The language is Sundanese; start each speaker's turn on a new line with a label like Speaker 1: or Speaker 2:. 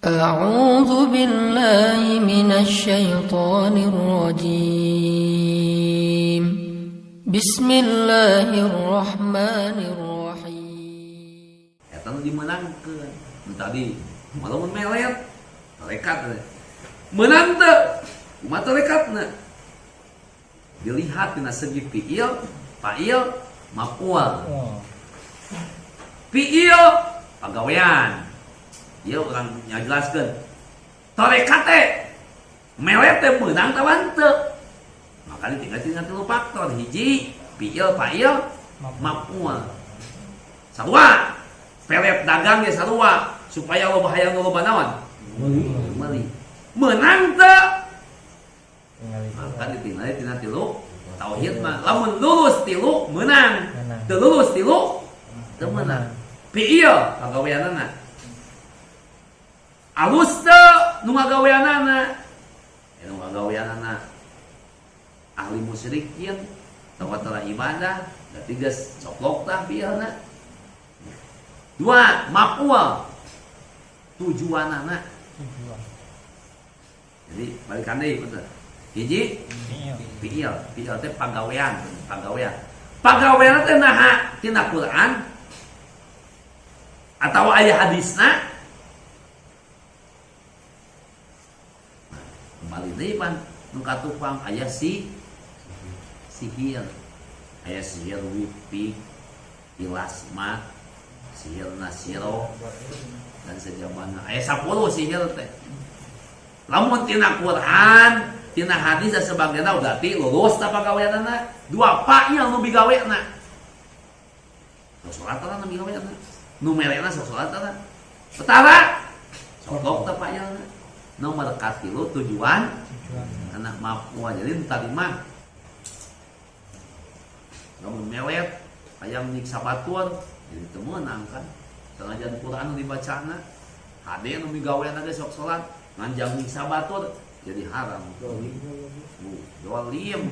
Speaker 1: أعوذ بالله من الشيطان الرجيم. بسم الله الرحمن الرحيم.
Speaker 2: Eta nu dimenangkeun. Nu tadi walaupun melet tarekat meunang teu? Kumaha tarekatna? Dilihat dina segi fiil, fa'il, maf'ul. Fiil pagawean. Ieu urang ngajelaskeun. Tarekat teh melet teh meunang atawa henteu? Makanya tinggal tinggal tilu faktor. Hiji, fiil, fa'il, maf'ul. Sarua pelet dagang ge sarua supaya loba hayang loba naon? Meuli. Meunang teu? Maka ditinggal tina tilu tauhid mah. Lamun lulus tilu meunang. Teu lulus tilu teu meunang. Fiil pagaweanana. Alus teu nu ngagaweanana? Ya, nu ngagaweanana ahli musyrikin atawa ibadah berarti geus coplok tah fiilna. Dua, maf'ul. Tujuanana. Jadi balikan deui betul. Hiji fiil, fiil teh pagawean, pagawean. Pagawean teh naha tina Quran atau aya hadisna. Nah, kembali deui pan nu katupang aya si sihir. Aya sihir wipi, ilasmat, sihir nasiro dan sejabana. Aya 10 sihir teh. Lamun tina Quran, tina hadis dan sebagainya berarti lulus ta pagaweanana. Dua fa'il nu bigawena. Sok salat nu bigawena. Nu merena sok salat tah. Petara sok tah fa'ilna. Nomor katilu tujuan anak maf'ul. Jadi tadi mah lamun melet hayang nyiksa batur jadi teu meunang kan. Sanajan Quran nu dibacana, hade nu migaweana ge sok salat nganjang nyiksa batur jadi haram. Bu, dolim.